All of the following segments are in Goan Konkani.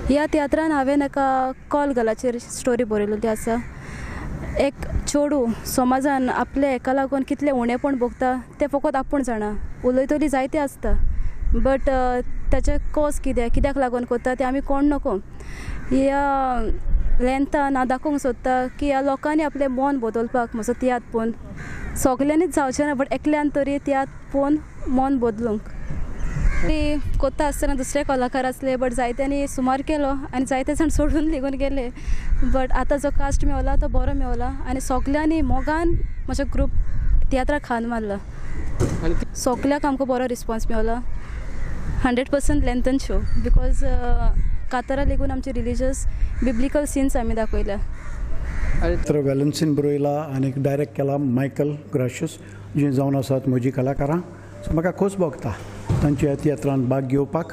ह्या तियात्रान हांवें एका कॉल गर्लाचेर स्टोरी बरयलेली आसा. एक चेडूं समाजान आपले हेका लागून कितलें उणेपण भोगता तें फकत आपूण जाणा. उलयतली जायते आसता बट ताचें कॉज कितें, कित्याक लागून करता तें आमी कोण नको. ह्या लेंथान हांव दाखोवंक सोदता की ह्या लोकांनी आपलें मन बदलपाक म्हजो तियात्र पळोवन सगल्यांनीच जावचें ना बट एकल्यान तरी तियात्र पळोवन मन बदलूंक. ती कोत्ता आसतना दुसरे कलाकार आसले बट जायत्यांनी सुमार केलो आनी जायते जाण सोडून लेगून गेले. बट आतां जो कास्ट मेवला तो बरो मेवला आनी सगल्यांनी मोगान म्हजो ग्रूप तियात्राक खान मारला. सगल्याक आमकां बरो response Mewla. 100% lengthen show because कातारा लेगून आमचे रिलीजियस बिब्लिकल सीन्स आमी दाखयल्या. वेलन्सीन बरयला आनी डायरेक्ट केला मायकल ग्राशियस जे जावन आसात म्हजी कलाकारां. सो म्हाका खोस भोगता तांच्या तियात्रान भाग घेवपाक.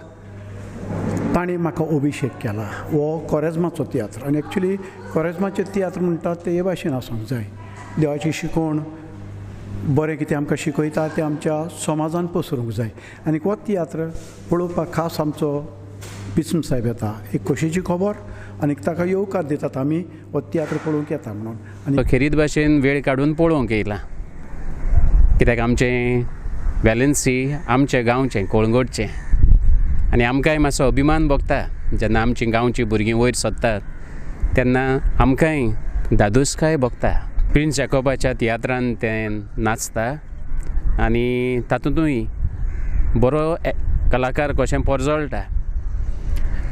तांणी म्हाका अभिशेक केला. हो कोरेज्माचो तियात्र आनी एक्चुली कोरेज्माचे तियात्र म्हणटात ते हे भाशेन आसूंक जाय. देवाची शिकवण बरें कितें आमकां शिकयता तें आमच्या समाजान पसरूंक जाय. आनी हो तियात्र पळोवपाक खास आमचो बिस्म साहेब येता. एक खोशयेची खबर आनी ताका येवकार दितात आमी हो तियात्र पळोवंक येता म्हणून. आनी खेरीत भाशेन वेळ काडून पळोवंक येयला कित्याक आमचें वेलन्सी आमच्या गांवचें कोळंगोटचें आनी आमकांय मातसो अभिमान भोगता जेन्ना आमची गांवची भुरगीं वयर सरतात तेन्ना आमकांय धादोसकाय भोगता. प्रिन्स जाकोबाच्या तियात्रान तें नाचता आनी तातूंतूय बरो कलाकार कशें परजळटा.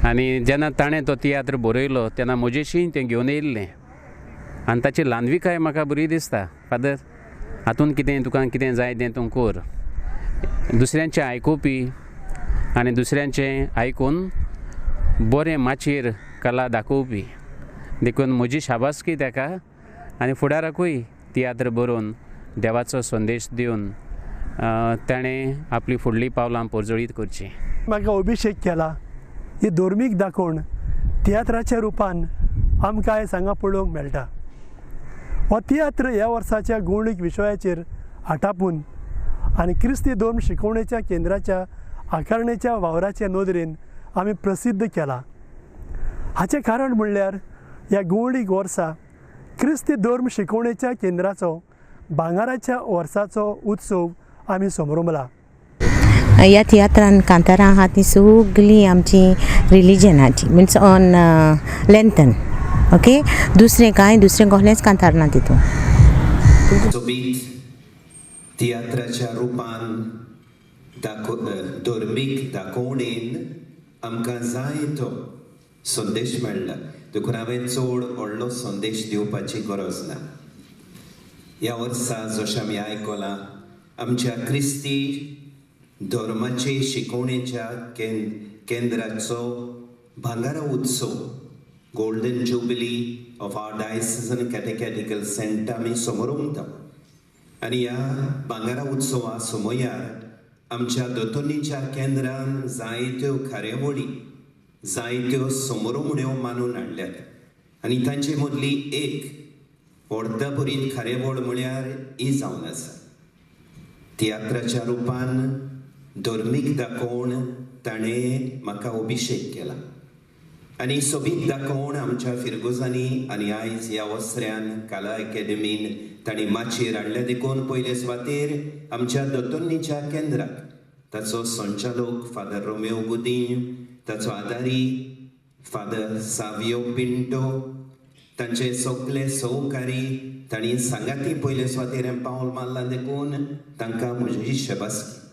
आनी जेन्ना ताणें तो तियात्र बरयलो तेन्ना म्हजेशीं तें घेवन येयल्लें आनी ताची ल्हानविकाय म्हाका बरी दिसता. फादर हातूंत कितें तुका कितें जाय तें तूं कर. दुसऱ्यांचें आयकुपी आनी दुसऱ्यांचें आयकून बरें माचयेर कला दाखोवपी देखून म्हजी शाबासकी ताका आनी फुडाराकूय तियात्र बरोवन देवाचो संदेश दिवन ताणें आपली फुडलीं पावलां परजळीत करचीं. म्हाका अभिशेक केला ही धर्मीक दाखोवण तियात्राच्या रुपान आमकां आयज हांगा पळोवंक मेळटा. हो तियात्र ह्या वर्साच्या गौणीक विशयाचेर आटापून आनी क्रिस्ती धर्म शिकवणेच्या केंद्राच्या आकारणेच्या वावराचे नदरेन आमी प्रसिद्ध केला. हाचें कारण म्हणल्यार ह्या गौणीक वर्सा क्रिस्ती धर्म शिकवणेच्या केंद्राचो भांगराच्या वर्साचो उत्सव आमी समरंभला. ह्या तियात्रान कांतारां आहा ती सगळीं आमची रिलिजनाची मिन्स ऑन लेंथन. ओके, दुसरें कांय दुसरें कसलेंच कांतार ना तितून. सोबीत तियात्राच्या रुपान धर्मीक दाखोवणेन आमकां जाय तो संदेश मेळ्ळा. देखून हांवें चड व्हडलो संदेश दिवपाची गरज ना. ह्या वर्सा जशें आमी आयकलां आमच्या क्रिस्ती धर्माचे शिकवणेच्या केंद्राचो भांगरा उत्सव golden jubilee of our diocesan catechetical centre आमी समरोमता. आनी ह्या भांगरा उत्सवा समयार आमच्या दोतोन्नीच्या केंद्रान जायत्यो कार्यावळी जायत्यो समरोमण्यो मानून हाडल्यात आनी तांचे मदली एक अर्दभरीत कार्यावळ म्हळ्यार ही जावन आसा. तियात्राच्या रुपान धर्मीक दाखोवन ताणें म्हाका अभिशेक केला आनी सोबीत दाखोवन आमच्या फिरगोजांनी आनी आयज ह्या वस्त्र्यान कला अकॅडमीन तांणी माचयेर हाडल्या. देखून पयले सुवातेर आमच्या दोतोन्नीच्या केंद्राक ताचो संचालक फादर रोमियो गुदीन, ताचो आदारी फादर सावियो पिंटो, तांचे सगळे सहकारी तांणी सांगाती पयले सुवातेर पावल मारला देखून तांकां म्हजी शबासकी.